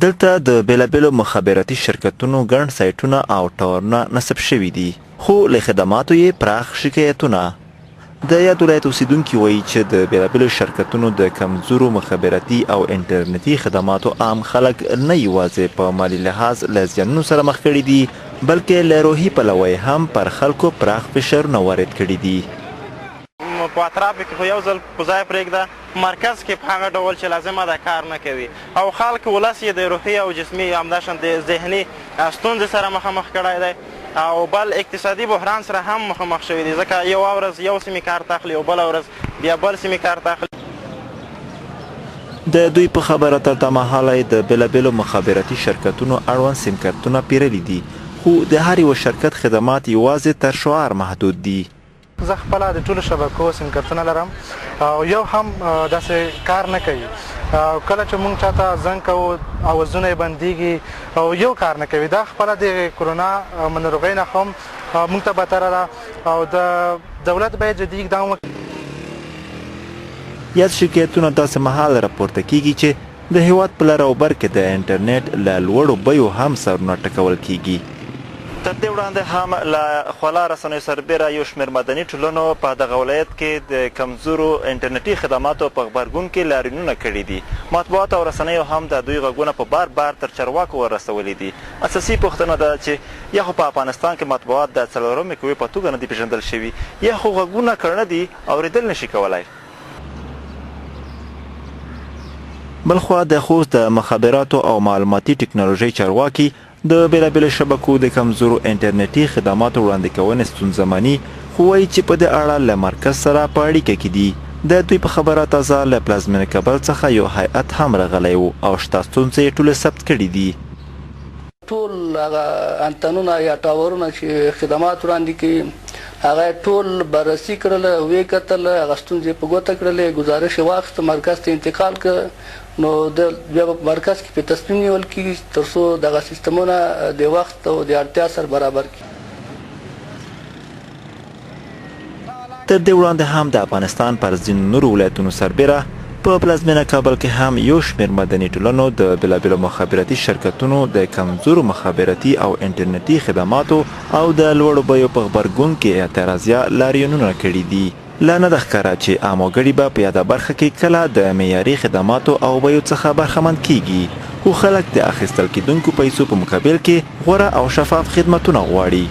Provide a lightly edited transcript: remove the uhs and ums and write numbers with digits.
دلته د بېلابېلو مخابراتي شرکتونو ګڼ سایټونه او ټاورونه نصب شوي دي، خو له خدماتو یې پراخ شکایتونه. د یاد ولایت اوسېدونکي وایي چې د بېلابېلو شرکتونو د کمزورو مخابراتي او انټرنیټي خدماتو عام خلک نه یوازې په مالي لحاظ له زیانونو سره مخ کړي دي، بلکې له روحي پلوه یې هم پر خلکو پراخ فشارونه وارد کړي دي. په اطرافو کې خو یو ځل په ځای پرېږده، مرکز کې په هغه ډول چې لازمه ده کار نه کوي او خلک ولس یې د روحي او جسمي همداشان د ذهني ستونزې سره مخامخ کړی دی او بل اقتصادي بحران سره هم مخامخ شوي دي، ځکه یوه ورځ یو سیمې کارت اخلي او بله ورځ بیا بل سیمې کارت اخلي. د دوی په خبره تر دا مهاله یې د بېلابېلو مخابراتي شرکتونو اړوند سیمکارتونه پېرلي دي، خو د هر یوه شرکت خدمات یوازې تر شعار محدود دي. زه خپله د ټولو شبکو سیمکارتونه لرم او یو هم داسې کار نه کوي او کله چې مونږ چاته زنګ کوو اوازونه یې بندیږي او یو کار نه کوي. دا خپله د کرونا ناروغۍ نه هم مونږ ته بتره ده او د دولت باید جدي اقدام وکړي. یاد شکایتونه داسې مهال راپورته کېږي چې د هېواد په لر او بر کې د انټرنېټ له لوړو بیو هم سرونه ټکول کېږي. تر دې وړاندې هم له خواله رسنیو سربېره یو شمېر مدني ټولنو په دغه ولایت کې د کمزورو انټرنېټي خدماتو په غبرګون کې لاریونونه کړي دي. مطبوعاتو او رسنیو هم د دوی غږونه په بار بار تر چارواکو ور رسولي دي. اساسي پوښتنه دا ده چې یا خو په افغانستان کې مطبوعات د څلورمې قوې په توګه نه دي پېژندل شوي، یا خو غږونه کڼه دي، اورېدل نه شي کولای. بلخوا د خوست د مخابراتو او معلوماتي ټکنالوژۍ چارواکي د بېلابېلو شبکو د کمزورو انټرنېټي خدماتو وړاندې کونې ستونزه مني، خو وايي چې په دې اړه له مرکز سره په اړیکه کې دي. د دوی په خبره تازه له پلازمېنې کابل څخه یو هیئت هم راغلی و او شته ستونزې یې ټولې ثبت کړې دي. ټول هغه انتنونه یا ټاورونه چې خدمات وړاندې کوي هغه یې ټول بررسي کړل، ویې کتل، هغه ستونزې یې په ګوته کړلې، ګزارش یې واخیست، مرکز ته یې انتقال کړ، نو د بیا به په مرکز کې پرې تصمیم نیول کېږي تر څو دغه سیستمونه د وخت او د اړتیا سره برابر کړي. تر دې وړاندې هم د افغانستان پر ځینو نورو ولایتونو سربېره په پلازمېنه کابل کې هم یو شمېر مدني ټولنو د بېلابېلو مخابراتي شرکتونو د کمزورو مخابراتي او انټرنېټي خدماتو او د لوړو بیو په غبرګون کې اعتراضیه لاریونونه کړي دي. لا نه ده ښکاره چې عام وګړي به په یاده برخه کې کله د معیاري خدماتو او بیو څخه برخمن کېږي، خو خلک د اخیستل کېدونکو پیسو په مقابل کې غوره او شفاف خدمتونه غواړي.